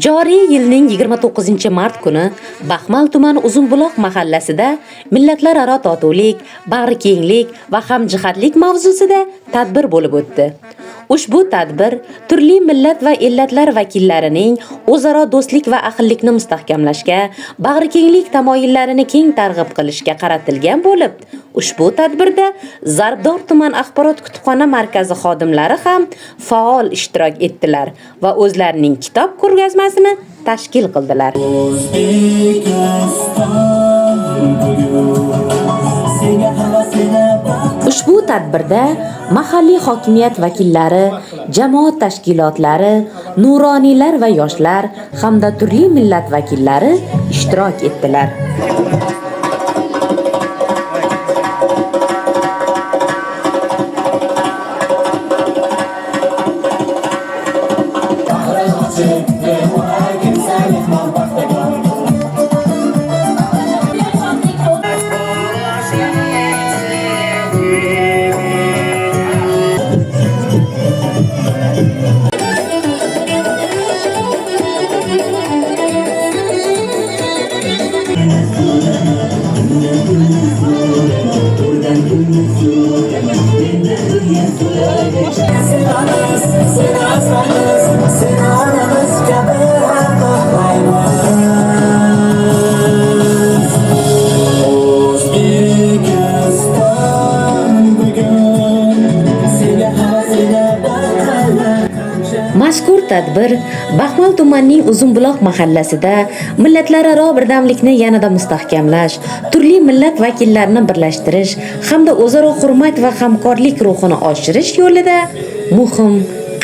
Joriy yilning 29-mart kuni Baxmal tumani Uzunbuloq mahallasida millatlararo totuvlik, bag'rikenglik va hamjihatlik mavzusida tadbir bo'lib o'tdi. Ushbu tadbir turli millat va illatlar vakillarining o'zaro do'stlik va ahillikni mustahkamlashga, bag'rikenglik tamoyillarini keng targ'ib qilishga qaratilgan bo'lib, ushbu tadbirda Zarbdor tuman axborot kutubxona markazi xodimlari ham faol ishtirok etdilar va o'zlarining kitob ko'rgazmasini tashkil qildilar. Ushbu tadbirda mahalliy hokimiyat vakillari, jamoat tashkilotlari, nuroniylar va yoshlar hamda turli millat vakillari ishtirok etdilar. Mazkur tadbir Baxmal tumanining Uzunbuloq mahallasida millatlararo birdamlikni yanada mustahkamlash, turli millat vakillarini birlashtirish hamda o'zaro hurmat va hamkorlik ruhini oshirish yo'lida muhim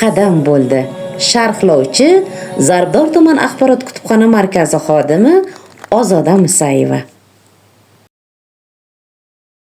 qadam bo'ldi. Sharhlovchi Zarbdor tuman axborot kutubxona markazi xodimi Ozoda Musayeva.